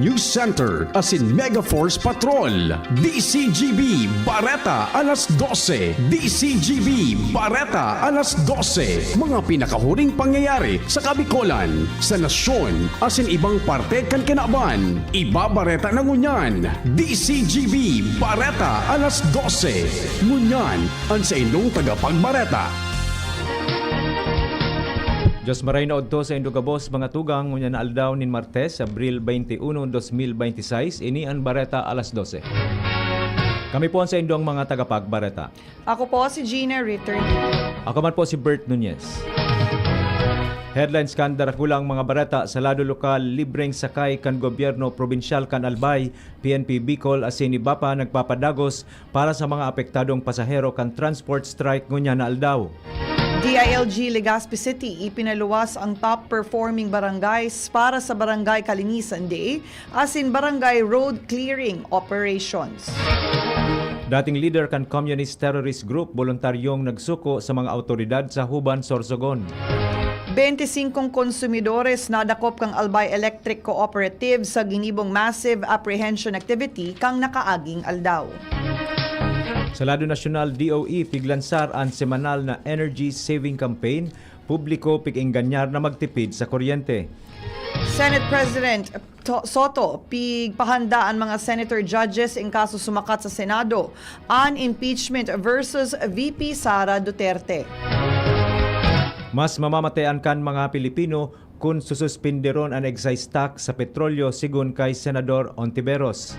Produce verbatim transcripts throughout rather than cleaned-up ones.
News Center asin Mega Force Patrol. D C G B Bareta alas dose. D C G B Bareta alas dose. Mga pinakahuring pangyayari sa Kabikolan, sa nasyon, asin ibang parte kan kinaban. Ibabareta na ngunyan. D C G B Bareta alas dose. Ngunyan, an saindong tagapagbareta. Diyos maray na odto sa indo gabos, mga tugang, ngunyan na aldaw nin Martes, Abril twenty-one, dos mil bente seis, ini an Bareta alas dose. Kami po an saindong mga tagapagbareta. Ako po si Gina Ritter. Ako man po si Bert Nunez. Headlines kan darakulang mga bareta: sa lado lokal, libreng sakay kan gobyerno probinsyal kan Albay, P N P Bicol asin iba pa nagpapadagos para sa mga apektadong pasahero kan transport strike ngunyan na aldaw. D I L G Legazpi City, ipinaluwas ang top performing barangays para sa Barangay Kalinisan Day asin Barangay Road Clearing Operations. Dating lider kan Communist Terrorist Group, boluntaryong nagsuko sa mga awtoridad sa Juban, Sorsogon. Bente singkong konsumidores nadakop kan Albay Electric Cooperative sa ginibong massive apprehension activity kan nakaaging aldaw. Sa lado nasyonal, D O E piglansar an semanal na energy saving campaign, publiko pig-engganyar na magtipid sa kuryente. Senate President To-, Soto, pigpahanda an mga senator judges in kaso sumakat sa Senado, an impeachment versus V P Sara Duterte. Mas mamamatean kan mga Pilipino kun sususpinderon an excise tax sa petrolyo, sigon kay Senador Ontiveros.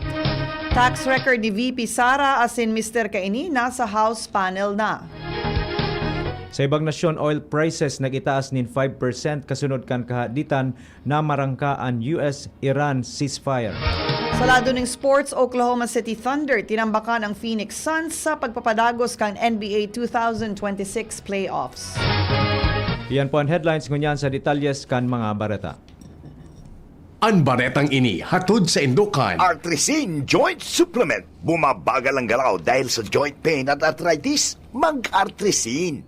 Tax record ni V P Sara asin Mister Kaini nasa House panel na. Sa ibang nasyon, oil prices nag-itaas nin five percent kasunod kan kahaditan na marangka an U S-Iran ceasefire. Sa lado ning sports, Oklahoma City Thunder tinambakan ang Phoenix Suns sa pagpapadagos kan N B A two thousand twenty-six playoffs. Iyan po an headlines, ngunyan sa detalyes kan mga bareta. An baretang ini hatod saindo kan Artrisin Joint Supplement. Bumabagal ang galaw dahil sa joint pain at arthritis. Mag-Artrisin.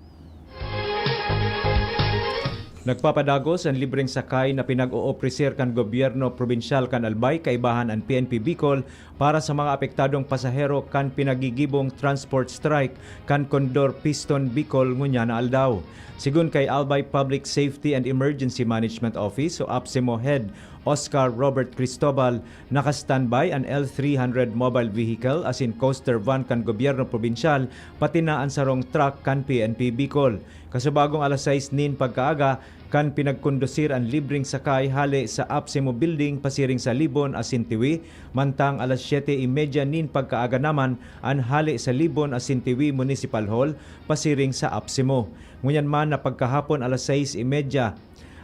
Nagpapadagos an libreng sakay na pinag-oofreser kan gobyerno probinsyal kan Albay, kaibahan an P N P Bicol, para sa mga apektadong pasahero kan pinagigibong transport strike kan Condor Piston Bicol ngunyan na aldaw. Sigon kay Albay Public Safety and Emergency Management Office o APSEMO Head Oscar Robert Cristobal, naka-standby an L three hundred mobile vehicle asin coaster van kan gobyerno probinsyal, pati na an sarong truck kan P N P Bicol. Kasubagong alas sais nin pagkaaga, kan pinagkondusir an libreng sakay hale sa APSEMO Building pasiring sa Libon asin Tiwi, mantang alas siyete y media nin pagkaaga naman an hale sa Libon asin Tiwi Municipal Hall pasiring sa APSEMO. Ngunyan man na pagkahapon alas sais y media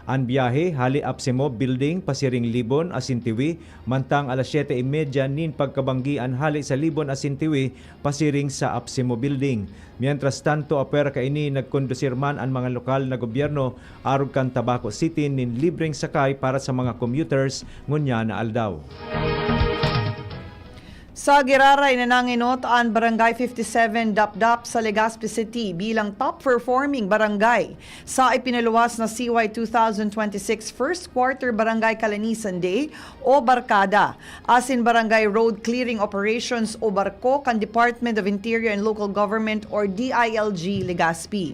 an biyahe hale APSEMO Building pasiring Libon asin Tiwi, mantang alas siyete y media nin pagkabanggi an hale sa Libon asin Tiwi pasiring sa APSEMO Building. Mientras tanto, apwera kaini, nagkondusir man an mga lokal na gobyerno arog kan Tabaco City nin libreng sakay para sa mga commuters ngunyan na aldaw. Sa giraray na nangenot an Barangay fifty-seven Dapdap sa Legazpi City bilang top performing barangay sa ipinaluwas na C Y two thousand twenty-six First Quarter Barangay Kalinisan Day o Barkada, asin Barangay Road Clearing Operations o BARCO kan Department of Interior and Local Government or D I L G Legazpi.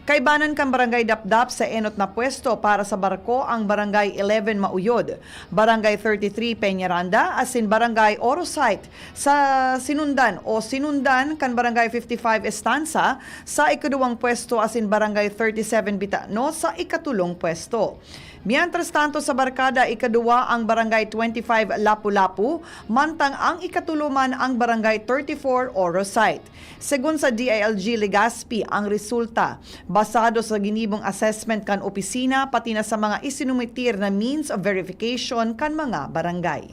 Kaibanan kan Barangay Dapdap sa enot na pwesto para sa BARCO ang Barangay eleven Mauyod, Barangay thirty-three Peñaranda, asin Barangay Orosite sa sinundan o sinundan kan Barangay fifty-five Estancia sa ikaduwang pwesto asin Barangay thirty-seven Bitano sa ikatulong pwesto. Mientras tanto, sa Barkada, ikaduwa ang Barangay twenty-five Lapu-Lapu, mantang ang ikatulo man ang Barangay thirty-four Orosite. Segun sa D I L G Legazpi ang resulta, basado sa ginibong assessment kan opisina pati na sa mga isinumitir na means of verification kan mga barangay.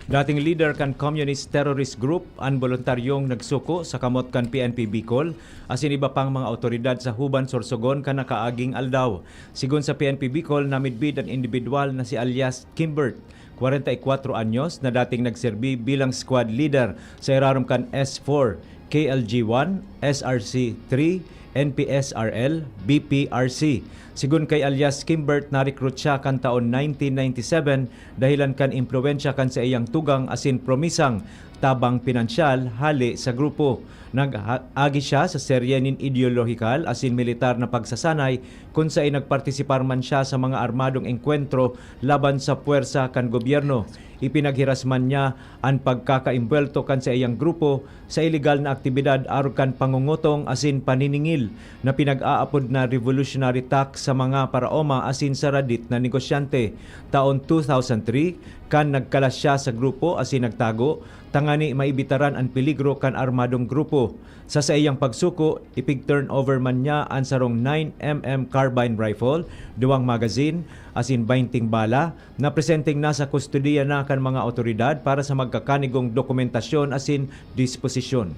Dating lider kan Communist Terrorist Group an boluntaryong nagsuko sa kamot kan P N P Bicol asin iba pang mga awtoridad sa Juban, Sorsogon kan nakaaging aldaw. Sigon sa P N P Bicol, namidbid an indibidwal na si alias Kimbert, kwarenta y kwatro anyos, na dating nagserbi bilang squad leader sa irarom kan S four, K L G one, S R C three, N P S R L, B P R C. Sigon kay alias Kimbert, narekrut siya kan taon nineteen ninety-seven dahelan kan impluwensya kan saiyang tugang asin promisang tabang pinansyal hale sa grupo. Nag-agi siya sa serye nin ideolohikal asin militar na pagsasanay, kun saen nagpartisipar man siya sa mga armadong engkwentro laban sa puwersa kan gobyerno. Ipinaghiras man niya an pagkakaimbwelto kan saiyang grupo sa ilegal na aktibidad arog kan pangongotong asin paniningil na pinag-aapod na revolutionary tax sa mga paraoma asin sa radit na negosyante. Taon two thousand three, kan nagkalas siya sa grupo asin nagtago, tangani maibitaran an peligro kan armadong grupo. Sa saiyang pagsuko, ipig-turnover man niya an sarong nine M M carbine rifle, duwang magazine, asin baynting bala, na presenteng nasa kustodiya na kan mga awtoridad para sa magkakanigong dokumentasyon asin disposisyon.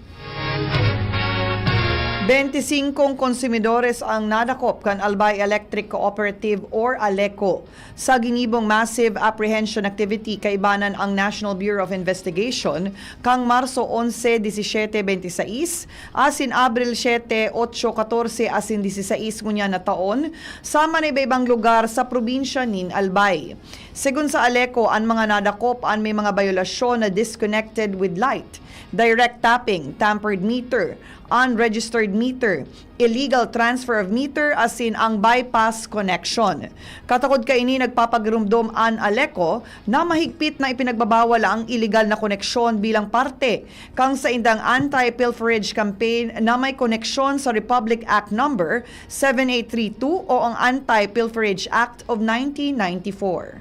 Bente singkong konsumidores ang nadakop kan Albay Electric Cooperative or ALECO. Sa ginibong massive apprehension activity kaibanan ang National Bureau of Investigation kan Marso onse, disisete, bente sais, asin Abril siyete, otso, katorse asin disisais ngunyan na taon sa manaiba-ibang lugar sa probinsya nin Albay. Segun sa ALECO, an mga nadakop an may mga bayolasyon na disconnected with light, direct tapping, tampered meter, unregistered meter, illegal transfer of meter asin ang bypass connection. Katakod kaini, nagpapagiromdom an ALECO na mahigpit na ipinagbabawal ang iligal na koneksyon bilang parte kan saindang anti-pilferage campaign na may koneksyon sa Republic Act Number seven eight three two o ang Anti-Pilferage Act of nineteen ninety-four.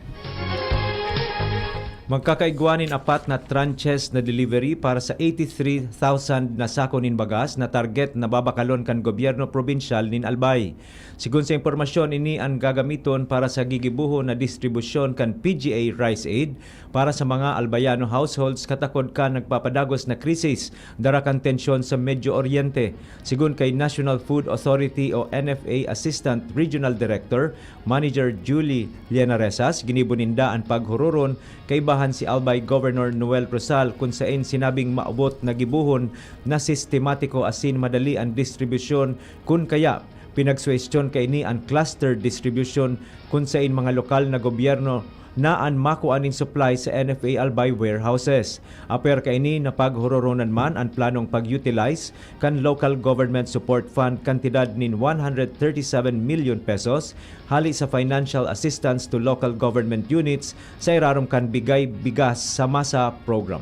Magkakaigwa nin apat na tranches na delivery para sa eighty-three thousand na sako nin bagas na target na babakalon kan gobyerno probinsyal nin Albay. Sigon sa impormasyon, ini an gagamiton para sa gigibohon na distribusyon kan P G A Rice Aid para sa mga Albayano households katakod kan nagpapadagos na krisis dara kan tensyon sa Medio Oriente. Sigon kay National Food Authority o N F A Assistant Regional Director Manager Julie Lianaresas, ginibo ninda an paghuroron kaibahan si Albay Governor Noel Rosal, kun saen sinabing maabot na gibohon na sistematiko asin madali an distribusyon. Kun kaya, pinagsuhestyon kaini an cluster distribution, kun saen mga lokal na gobyerno na an makua nin supply sa N F A Albay warehouses. Apwera kaini, napaghororonan man an planong pag-utilize kan Local Government Support Fund kantidad nin one hundred thirty-seven million pesos hali sa Financial Assistance to Local Government Units sa irarom kan Bigay Bigas sa Masa Program.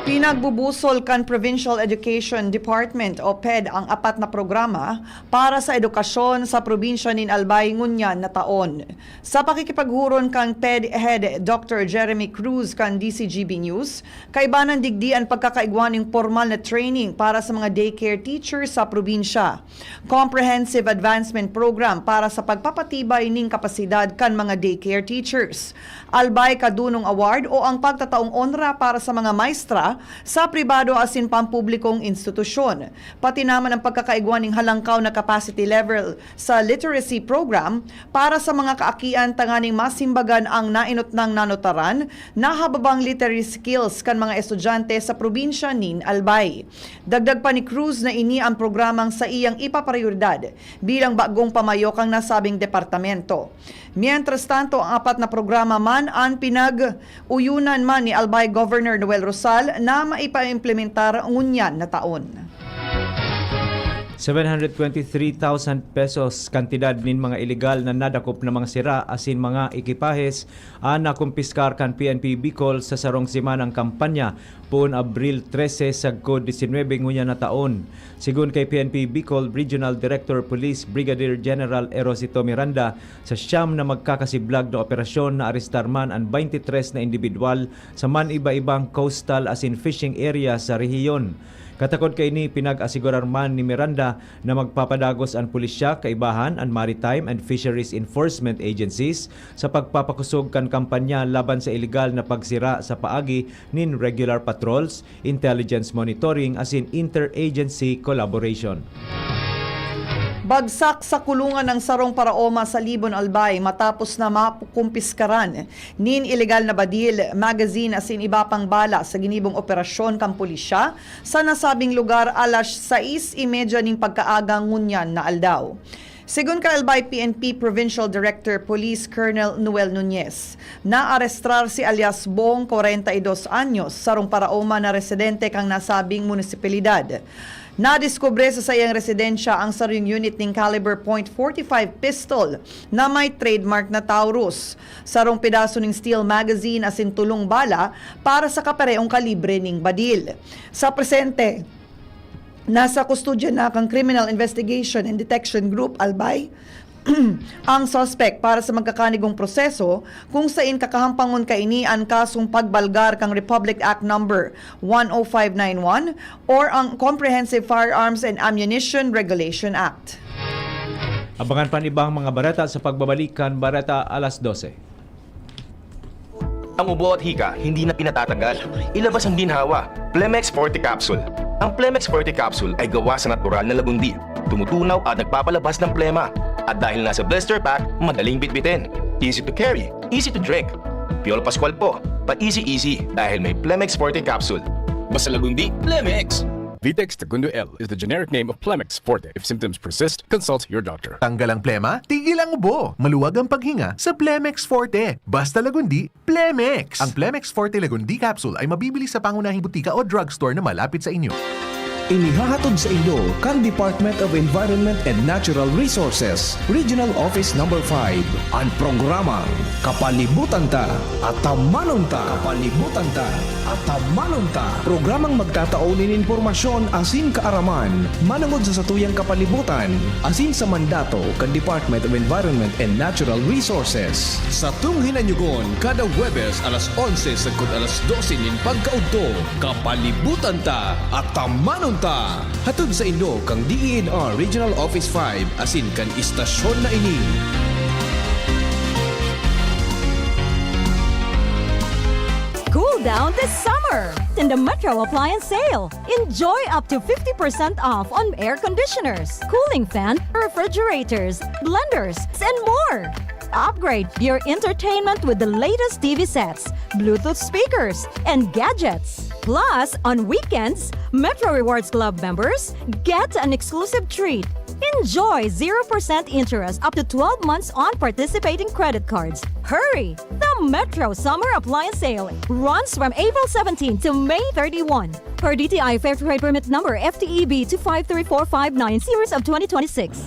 Pinagbubusol kan Provincial Education Department o ped ang apat na programa para sa edukasyon sa probinsya nin Albay ngunyan na taon. Sa pakikipaghuron kan ped head Doctor Jeremy Cruz kan D C G B News, kaibanan digdi an pagkakaigwa nin pormal na training para sa mga daycare teachers sa probinsya, comprehensive advancement program para sa pagpapatibay nin kapasidad kan mga daycare teachers, Albay Kadunong Award o ang pagtataong onra para sa mga maestra sa pribado asin pampublikong institusyon, pati naman ang pagkakaigwa nin halangkaw na capacity level sa literacy program para sa mga kaakian tanganing masimbagan ang nainot nang nanotaran na hababang literary skills kan mga estudyante sa probinsya nin Albay. Dagdag pa ni Cruz na ini ang programang saiyang ipaprioridad bilang bagong pamayo kan nasabing departamento. Mientras tanto, ang apat na programa man an pinag-uyunan man ni Albay Governor Noel Rosal na maipaimplementar ngunyan na taon. Seven hundred twenty-three thousand pesos kantidad nin mga ilegal na nadakop na mga sira asin mga ekipahes an nakumpiskar kan P N P Bicol sa sarong semanang kampanya poon Abril trese sagkod disinwebe ngunyan na taon. Sigon kay P N P Bicol Regional Director Police Brigadier General Erosito Miranda, sa siyam na magkakasiblag na operasyon, naarestar man an baynte tres na indibidwal sa man-iba-ibang coastal asin fishing area sa rehiyon. Katakod kaini, pinag-asigurar man ni Miranda na magpapadagos an pulisya kaibahan an Maritime and Fisheries Enforcement Agencies sa pagpapakosog kan kampanya laban sa ilegal na pagsira sa paagi nin regular patrols, intelligence monitoring asin interagency collaboration. Bagsak sa kulungan ang sarong paraoma sa Libon, Albay matapos na makumpiskaran nin ilegal na badil, magazine asin iba pang bala sa ginibong operasyon kan pulisya sa nasabing lugar alas sais y media nin pagkaaga ngunyan na aldaw. Segun kan Albay P N P Provincial Director Police Colonel Noel Nunez, naarestrar si alias Bong, kwarenta y dos anyos, sarong paraoma na residente kan nasabing munisipalidad. Nadiskubre sa saiyang residensya ang sarong unit nin caliber point forty five pistol na may trademark na Taurus, sarong pedaso nin steel magazine asin tolong bala para sa kaparehong kalibre nin badil. Sa presente, nasa kustodya na kan Criminal Investigation and Detection Group, Albay, ang suspect para sa magkakanigong proseso, kung sain kakahampangon kaini an kasong pagbalgar kan Republic Act Number one oh five nine one or ang Comprehensive Firearms and Ammunition Regulation Act. Abangan pa an ibang mga bareta sa pagbabalik kan Bareta Alas Dose. Ang ubo at hika, hindi na pinatatagal. Ilabas ang ginhawa. Plemex Forte Capsule. Ang Plemex Forte Capsule ay gawa sa natural na lagundi. Tumutunaw at nagpapalabas ng plema. At dahil nasa blister pack, madaling bitbitin. Easy to carry, easy to drink. Piolo Pascual po, pa-easy-easy dahil may Plemex Forte Capsule. Basta lagundi, Plemex! Vitex Segundo L is the generic name of Plemex Forte. If symptoms persist, consult your doctor. Tanggal ang plema, tigil ang ubo. Maluwag ang paghinga sa Plemex Forte. Basta lagundi, Plemex! Ang Plemex Forte Lagundi Capsule ay mabibili sa pangunahing butika o drugstore na malapit sa inyo. Inihahatod sa inyo kan Department of Environment and Natural Resources, Regional Office Number five, an programang Kapalibutan Ta, Atamanon Ta. Kapalibutan Ta, Atamanon Ta. Programang magtatao nin impormasyon asin kaaraman manongod sa satuyang kapalibutan asin sa mandato kan Department of Environment and Natural Resources. Satong hinanyogon kada Huwebes alas onse sagkod alas dose nin pagkaudto, Kapalibutan Ta, Atamanon Ta. Hatod sa inyo kan D E N R Regional Office five asin kan istasyon na ini. Cool down this summer in the Metro Appliance Sale. Enjoy up to fifty percent off on air conditioners, cooling fan, refrigerators, blenders, and more. Upgrade your entertainment with the latest T V sets, Bluetooth speakers, and gadgets. Plus, on weekends, Metro Rewards Club members get an exclusive treat. Enjoy zero percent interest up to twelve months on participating credit cards. Hurry! The Metro Summer Appliance Sale runs from April seventeen to May thirty-one. Per D T I Fair Trade Permit Number F T E B two five three four five nine, series of twenty twenty-six.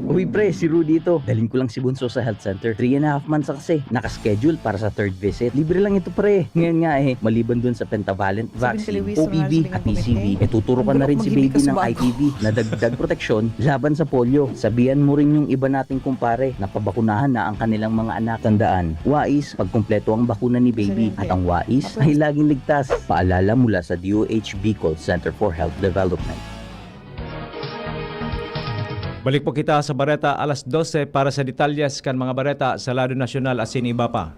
Uy, pre, si Rudy ito. Dalhin ko lang si Bunso sa health center. Three and a half months na kasi. Nakaschedule para sa third visit. Libre lang ito, pre. Ngayon nga eh, maliban dun sa pentavalent vaccine, O P V at P C V, eh, tuturukan na rin si baby ng I P V na dagdag proteksyon laban sa polio. Sabihan mo rin yung iba nating kumpare na pabakunahan na ang kanilang mga anak. Tandaan, wais pag kumpleto ang bakuna ni baby. At ang wais ay laging ligtas. Paalala mula sa D O H Bicol Center for Health Development. Balik po kita sa Bareta Alas Dose para sa detalyes kan mga bareta sa lado nasyonal asin iba pa.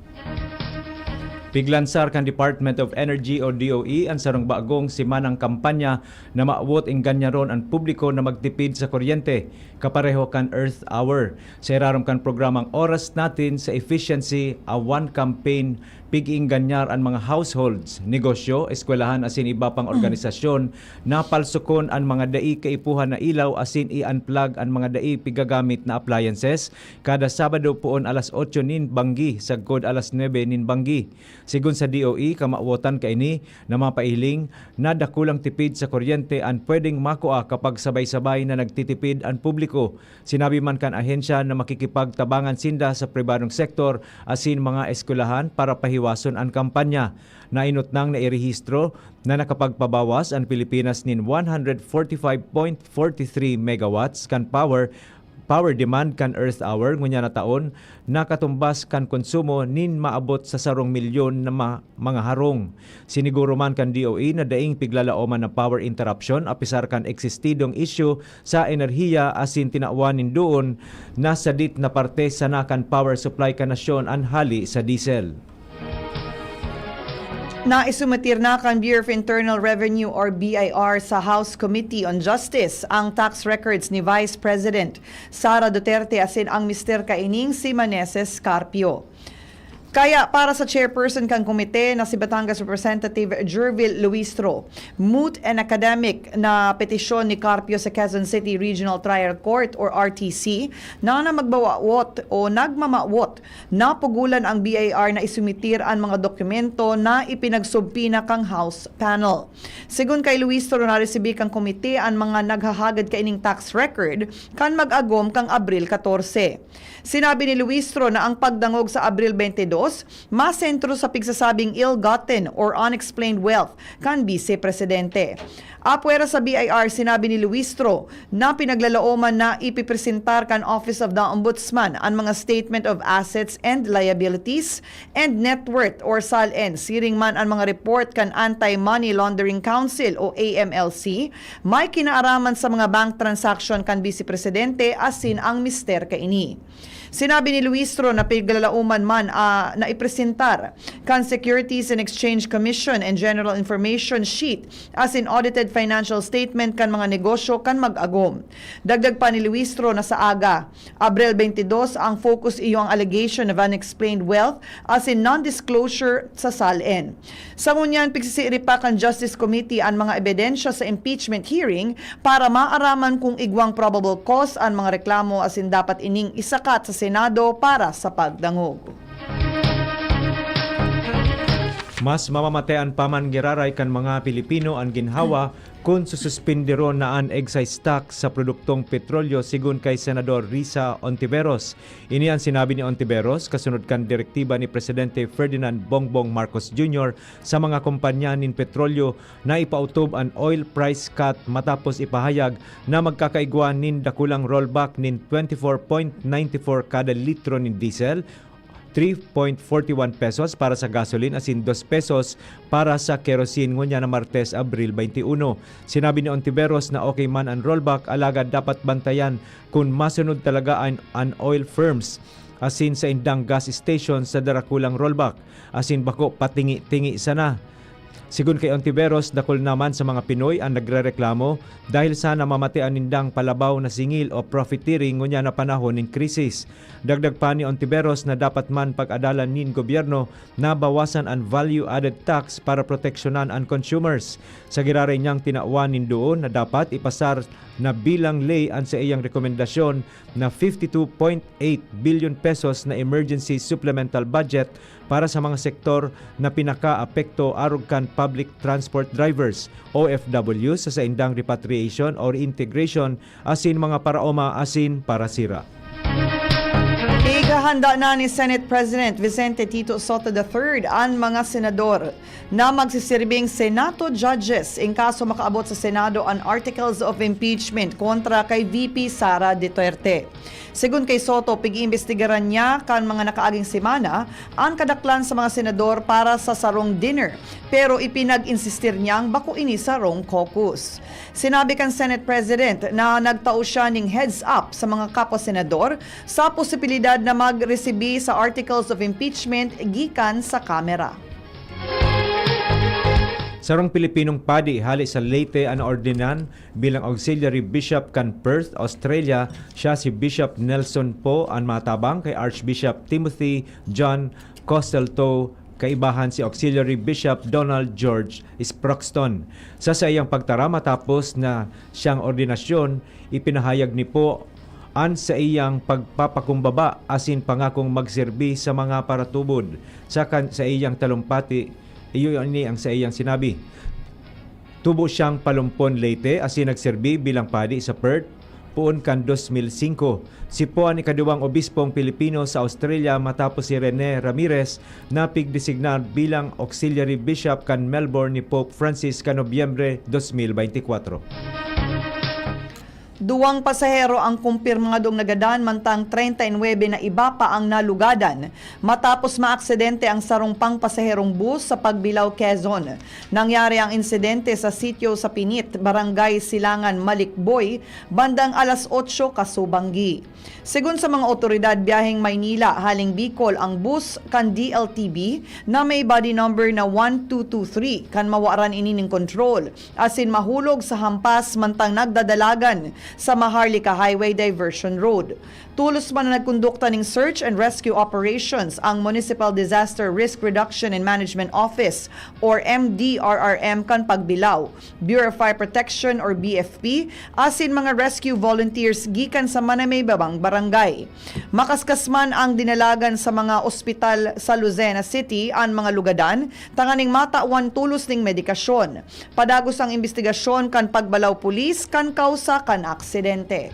Piglansar kan Department of Energy o D O E an sarong bagong semanang kampanya na mawot engganyaron an publiko na magtipid sa kuryente, kapareho kan Earth Hour. Sa irarom kan programang Oras Natin sa Efficiency, a one campaign, pig-iingganyar an mga households, negosyo, eskwelahan asin iba pang organisasyon na palsukon an mga dai kaipuhan na ilaw asin i-unplug an mga dai pigagamit na appliances kada Sabado poon alas otso nin banggi sagkod alas nuebe nin banggi. Segun sa D O E, kamawotan kaini na mapahiling na dakulang tipid sa kuryente an pwedeng makua kapag sabay-sabay na nagtitipid an publiko. Sinabi man kan ahensya na makikipagtabangan sinda sa pribadong sektor asin mga eskwelahan para pahiwason an kampanya. Nainutnang nairehistro na nakapagpabawas an Pilipinas nin one hundred forty-five point forty-three megawatts kan power power demand kan Earth Hour ngunyan na taon, nakatumbas kan konsumo nin maabot sa sarong milyon na ma-, mga harong. Siniguro man kan D O E na daing piglalaoman na power interruption apisar kan eksistidong isyu sa enerhiya asin tinawan nin duon na sadit na parte sana kan power supply kan nasyon an hali sa diesel. Naisumetir na kan Bureau of Internal Revenue or B I R sa House Committee on Justice ang tax records ni Vice President Sara Duterte asin ang mister kaining si Maneses Carpio. Kaya para sa chairperson kan komite na si Batangas Representative Jervil Luistro, moot and academic na petisyon ni Carpio sa Quezon City Regional Trial Court or R T C na na magbawawot o nagmamawot na pugulan ang B I R na isumitir an mga dokumento na ipinagsubpina kang House panel. Segun kay Luistro, naresibi kan komite an mga naghahagad kaining tax record kan mag-agom kang Abril katorse. Sinabi ni Luistro na ang pagdangog sa Abril twenty-dos masentro sa pigsasabing ill-gotten or unexplained wealth kan Bise Presidente. Apwera sa B I R, sinabi ni Luistro na pinaglalaoman na ipipresentar kan Office of the Ombudsman an mga Statement of Assets and Liabilities and Net Worth or SALN, siring man an mga report kan Anti-Money Laundering Council o A M L C, may kinaaraman sa mga bank transaction kan Bise Presidente asin ang mister kaini. Sinabi ni Luistro na piglalauman man, ah, na ipresentar kan Securities and Exchange Commission and General Information Sheet asin audited financial statement kan mga negosyo kan mag-agom. Dagdag pa ni Luistro na sa aga, Abril twenty-dos, ang focus iyo ang allegation of unexplained wealth asin non-disclosure sa SALN. Sa ngunyan, pigsisiri pa kan Justice Committee an mga ebidensya sa impeachment hearing para maaraman kung igwang probable cause an mga reklamo asin dapat ining isakat sa Senado para sa pagdangog. Mas mamamatean pa man giraray kan mga Pilipino an ginhawa kun sususpinderon na an excise tax sa produktong petrolyo, sigon kay Senador Risa Ontiveros. Ini an sinabi ni Ontiveros kasunod kan direktiba ni Presidente Ferdinand Bongbong Marcos Junior sa mga kompanya nin petrolyo na ipautob an oil price cut matapos ipahayag na magkakaigwa nin dakulang rollback nin twenty-four point ninety-four kada litro nin diesel, three point forty-one pesos para sa gasoline asin dos pesos para sa kerosene ngunyan na Martes, Abril twenty-uno. Sinabi ni Ontiveros na okay man an rollback alagad dapat bantayan kun masunod talaga an, an oil firms asin saindang gas station sa darakulang rollback asin bako patingi-tingi sana. Sigon kay Ontiveros, dakul naman sa mga Pinoy an nagrereklamo dahil sa namamatean nindang palabaw na singil o profiteering ngunyan na panahon nin krisis. Dagdag pa ni Ontiveros na dapat man pag-adalan nin gobyerno na bawasan an value-added tax para proteksyonan an consumers. Sa giraray niyang tinawan nin duon na dapat ipasar na bilang ley an saiyang rekomendasyon na fifty-two point eight billion pesos na emergency supplemental budget para sa mga sektor na pinakaapekto arog kan public transport drivers, O F W, sa saindang repatriation or integration asin mga paraoma asin parasira. Igahanda na ni Senate President Vicente Tito Sotto the third an mga senador na magsisirbing Senado judges in kaso makaabot sa Senado an articles of impeachment kontra kay V P Sara Duterte. Segun kay Sotto, pig-iimbestigaran niya kan mga nakaaging semana an kadaklan sa mga senador para sa sarong dinner, pero ipinag-insistir niyang bako ini sarong caucus. Sinabi kan Senate President na nagtao siya ning heads up sa mga kapwa senador sa posibilidad na magresibi sa articles of impeachment gikan sa Kamara. Sarong Pilipinong padi hale sa Leyte an naordinan bilang Auxiliary Bishop kan Perth, Australia. Siya si Bishop Nelson Poe an matabang kay Archbishop Timothy John Costello, kaibahan si Auxiliary Bishop Donald George Sproxton. Sa saiyang pagtara matapos na siyang ordinasyon, ipinahayag ni Poe an saiyang pagpapakumbaba asin pangakong magserbi sa mga paratubod. Sa kan, saiyang talumpati, iyo ini ang saiyang sinabi. Tubo siyang Palumpon, Leyte, asin nagserbi bilang padi sa Perth poon kan dos mil singko. Si Poe an ikaduwang obispong Pilipino sa Australia matapos si Rene Ramirez na pigdesignar bilang Auxiliary Bishop kan Melbourne ni Pope Francis kan Nobyembre dos mil beintikwatro. Duwang pasahero ang kumpirmadong nagadan, mantang treinta y nuebe na iba pa ang nalugadan matapos maaksidente ang sarong pangpasaherong bus sa Pagbilao, Quezon. Nangyari ang insidente sa sitio sa Pinit, Barangay Silangan, Malikboy, bandang alas otso kasubanggi. Segun sa mga otoridad, biyaheng Maynila haling Bicol ang bus kan D L T B na may body number na one two two three kan mawaran ini nin kontrol asin mahulog sa hampas mantang nagdadalagan sa Maharlika Highway Diversion Road. Tulos man na nagkondukta ning search and rescue operations ang Municipal Disaster Risk Reduction and Management Office or M D R R M kan Pagbilao, Bureau of Fire Protection or B F P, asin mga rescue volunteers gikan sa manamay-babang barangay. Makaskas man ang dinalagan sa mga ospital sa Lucena City an mga lugadan tanganing matawan tulos ning medikasyon. Padagos ang imbestigasyon kan Pagbilao Police kan kausa kan aksidente.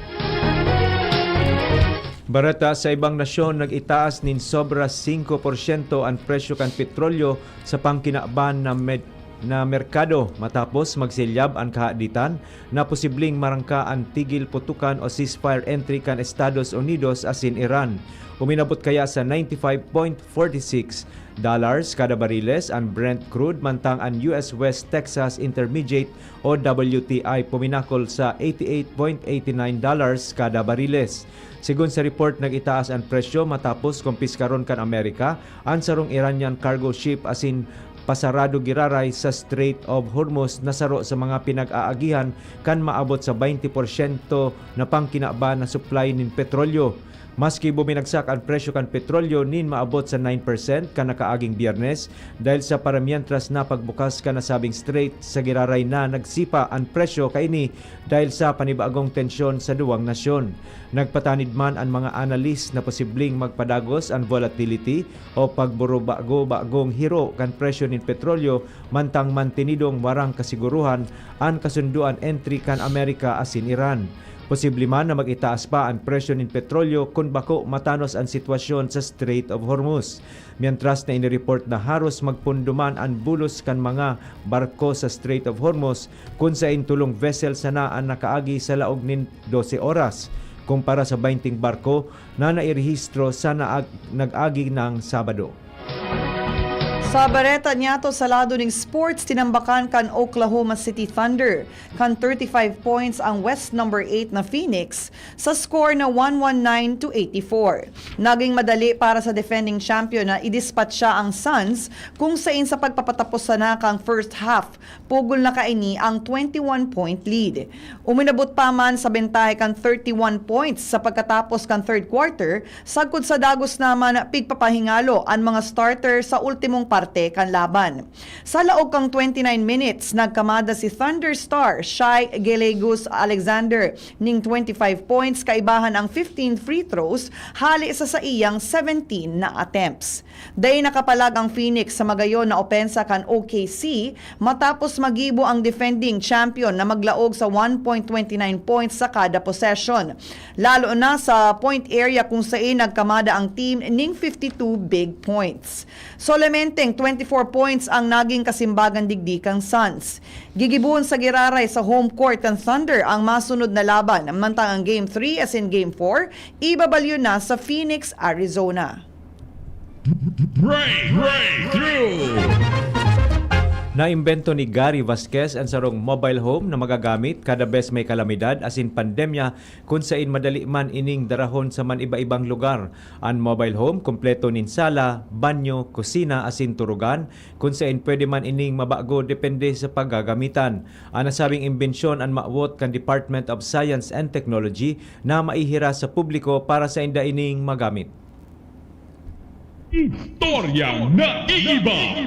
Bareta sa ibang nasyon, nag-itaas nin sobra singko porsyento an presyo kan petrolyo sa pangkinaban na med-, na merkado matapos magsilyab an kahaditan na posibleng marangka an tigil putukan o ceasefire entry kan Estados Unidos asin Iran. Uminabot kaya sa ninety-five point forty-six dollars kada bariles an Brent crude, mantang an U S West Texas Intermediate o W T I puminakol sa eighty-eight point eighty-nine dollars kada bariles. Segun sa report, nag-itaas an presyo matapos kumpiskaron kan Amerika an sarong Iranian cargo ship asin pasarado giraray sa Strait of Hormuz na saro sa mga pinag-aagihan kan maabot sa baynte porsyento na pangkinaban na supply nin petrolyo. Maski buminagsak an presyo kan petrolyo nin maabot sa nine percent kan nakaaging Biyernes, dahil sa paramientras na pagbukas kan nasabing strait, sa giraray na nagsipa an presyo kaini dahil sa panibagong tensyon sa duwang nasyon. Nagpatanid man an mga analis na posibleng magpadagos an volatility o pagburubago-bagong hiro kan presyo nin petrolyo, mantang mantenidong warang kasiguruhan an kasundoan entry kan Amerika asin Iran. Posible man na mag-itaas pa an presyo nin petrolyo kun bako matanos an sitwasyon sa Strait of Hormuz. Mientras na inireport na haros magpunduman an bulos kan mga barko sa Strait of Hormuz, kun sain tolong vessel sana an nakaagi sa laog nin dose oras, kumpara sa baynting barko na nairehistro sa naag-, nag-agi nang Sabado. Sa bareta niyato sa lado ning sports, tinambakan kan Oklahoma City Thunder kan thirty-five points ang West number eight na Phoenix sa score na one one nine to eighty-four. Naging madali para sa defending champion na idispatsa ang Suns, kung sain sa pagpapatapos sana kan first half, pugol na kaini ang twenty-one point lead. Uminabot pa man sa bentahe kan thirty-one points sa pagkatapos kan third quarter, sagkod sa dagos naman pigpapahingalo an mga starter sa ultimong parte kan laban. Sa laog kan twenty-nine minutes, nagkamada si Thunder star Shai Gilgeous-Alexander ning twenty-five points, kaibahan ang fifteen free throws hale sa saiyang seventeen na attempts. Dai nakapalag ang Phoenix sa magayon na opensa kan O K C matapos magibo ang defending champion na maglaog sa one point twenty nine points sa kada possession, lalo na sa point area kung sain nagkamada ang team ning fifty-two big points. Solementeng twenty-four points ang naging kasimbagan digdi kan Suns. Gigibohon sa giraray sa home court kan Thunder ang masunod na laban, mantang ang Game three asin Game four ibabalyo na sa Phoenix, Arizona. Break, breakthrough. Naimbento ni Gary Vasquez an sarong mobile home na magagamit kada bes may kalamidad asin pandemya, kun sain madali man ining darahon sa man-iba-ibang lugar. An mobile home, kompleto nin sala, banyo, kusina asin turugan, kun sain pwede man ining mabago depende sa paggagamitan. An nasabing imbensyon an mawot kan Department of Science and Technology na maihiras sa publiko para sainda ining magamit. Istoryang naiiba.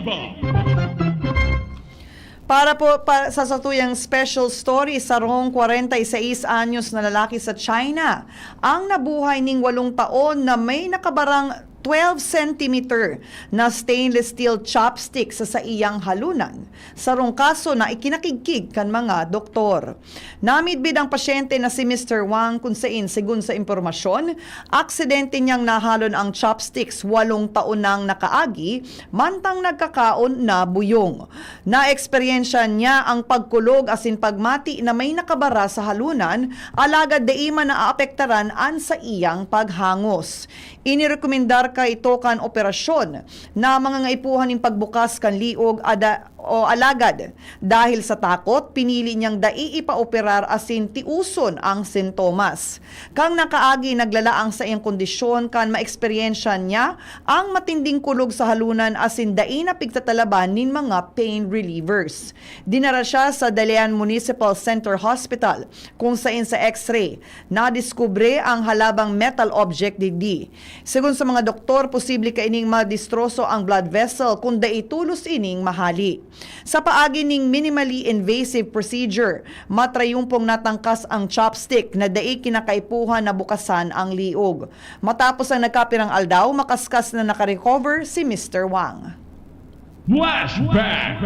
Para po pa, sa satuyang special story, sarong kwarenta y seis anyos na lalaki sa China ang nabuhay ning walong taon na may nakabarang twelve centimeter na stainless steel chopstick sa saiyang halunan, sarong kaso na ikinakigkig kan mga doktor. Namidbid ang pasyente na si Mister Wang, kun sain, segun sa impormasyon, aksidente niyang nahalon ang chopsticks walong taon nang nakaagi, mantang nagkakaon na buyong. Naeksperyensya niya ang pagkulog asin pagmati na may nakabara sa halunan, alagad dai man naapektaran an saiyang paghangos. Inirekomendar kaito kan operasyon na mangangaipuhan nin pagbukas kan liog ada-, O alagad, dahil sa takot, pinili niyang dai ipaoperar asin tiuson ang sintomas. Kan nakaagi, naglala ang saiyang kondisyon kan maeksperyensya niya ang matinding kulog sa halunan asin dai na pigtatalaban nin mga pain relievers. Dinara siya sa Dalian Municipal Center Hospital, kung saen sa X-ray, nadiskubre ang halabang metal object digdi. Segun sa mga doktor, posible kaining madistroso ang blood vessel kun dai tolos ining mahali. Sa paagi ning minimally invasive procedure, matrayumpong natangkas ang chopstick na dai kinakaipuhan na bukasan ang liog. Matapos ang nagkapirang aldaw, makaskas na nakarecover si Mister Wang. Flashback!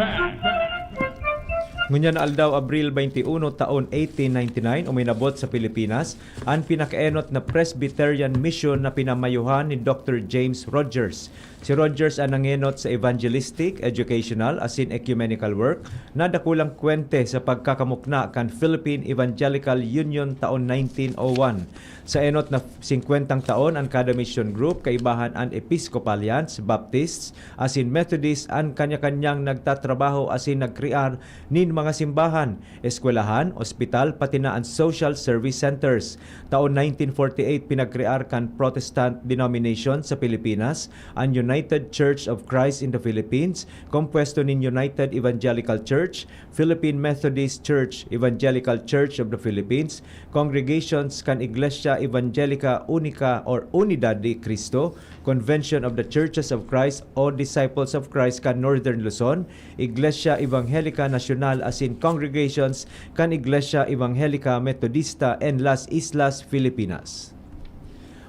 Ngunyan na aldaw, Abril twenty-one, taon eighteen ninety-nine, uminabot sa Pilipinas an pinakaenot na Presbyterian Mission na pinamayohan ni Doctor James Rogers. Si Rogers an nangenot sa evangelistic, educational, asin ecumenical work na dakulang kwente sa pagkakamukna kan Philippine Evangelical Union taon nineteen oh one. Sa enot na singkwentang taon, an kada mission group, kaibahan an Episcopalians, Baptists, asin Methodists, an kanya-kanyang nagtatrabaho asin nagkrear nin mga simbahan, eskwelahan, ospital, pati na an social service centers. Taon nineteen forty-eight, pinagkrear kan Protestant denomination sa Pilipinas, an United Church of Christ in the Philippines, kompuesto nin United Evangelical Church, Philippine Methodist Church, Evangelical Church of the Philippines, congregations kan Iglesia Evangelica Unica or Unidad de Cristo, Convention of the Churches of Christ o Disciples of Christ kan Northern Luzon, Iglesia Evangelica Nacional asin congregations kan Iglesia Evangelica Metodista en las Islas Filipinas.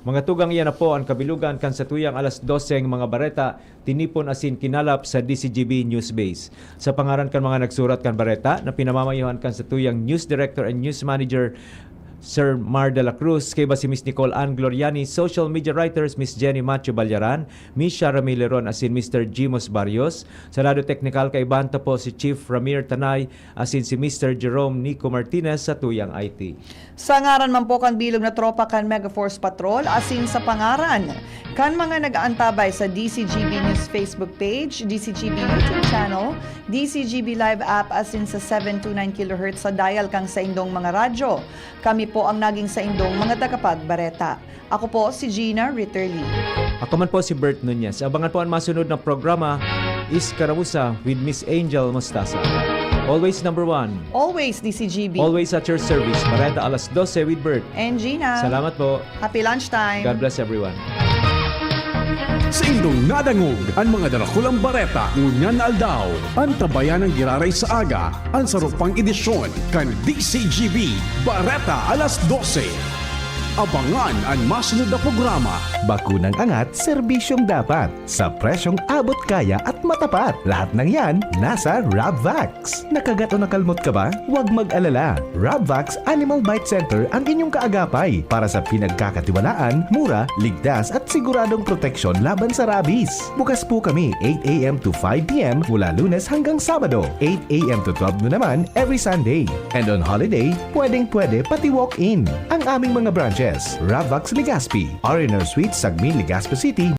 Mga tugang, iyan na po an kabilugan kan satuyang alas doseng mga bareta, tinipon asin kinalap sa D C G B News Base. Sa pangaran kan mga nagsurat kan bareta na pinamamayohan kan satuyang News Director and News Manager, Sir Mar de la Cruz, kaiba si Miss Nicole Ann Gloriani, social media writers Miss Jenny Macho Balyaran, Miss Shara Mileron asin Mister Jimos Barrios. Sa lado teknikal, kaibahan ta po si Chief Ramir Tanay asin si Mister Jerome Nico Martinez sa tuyang I T. Sa ngaran man po kan bilog na tropa kan Mega Force Patrol, asin sa pangaran kan mga nag-aantabay sa D C G B News Facebook page, D C G B YouTube channel, D C G B Live app, asin sa seven two nine kilohertz sa dial kan saindong mga radyo, kami po ang naging saindong mga tagapagbareta. Ako po si Gina Ritterly. Ako man po si Bert Nunez. Abangan po ang masunod na programa, Iskaramuza with Miss Angel Mostaza. Always number one. Always D C G B. Always at your service. Bareta alas dose with Bert. And Gina. Salamat po. Happy lunchtime. God bless everyone. Saindong nadangog an mga darakulang bareta ngunyan na aldaw. Antabayan an giraray sa aga an saro pang edisyon kan D C G B Bareta alas dose. Abangan an masunod na programa. Bakunang angat, serbisyong dapat, sa presyong abot kaya at matapat. Lahat ng yan, nasa Rabvax. Nakagat o nakalmot ka ba? Huwag mag-alala. Rabvax Animal Bite Center ang inyong kaagapay para sa pinagkakatiwalaan, mura, ligtas at siguradong proteksyon laban sa rabies. Bukas po kami eight a m to five p m mula Lunes hanggang Sabado, eight a m to twelve noon naman every Sunday. And on holiday, pwedeng-pwede pati walk-in. Ang aming mga branches, Rabvax Legazpi, R and R Suites, Sagmin, Legazpi City,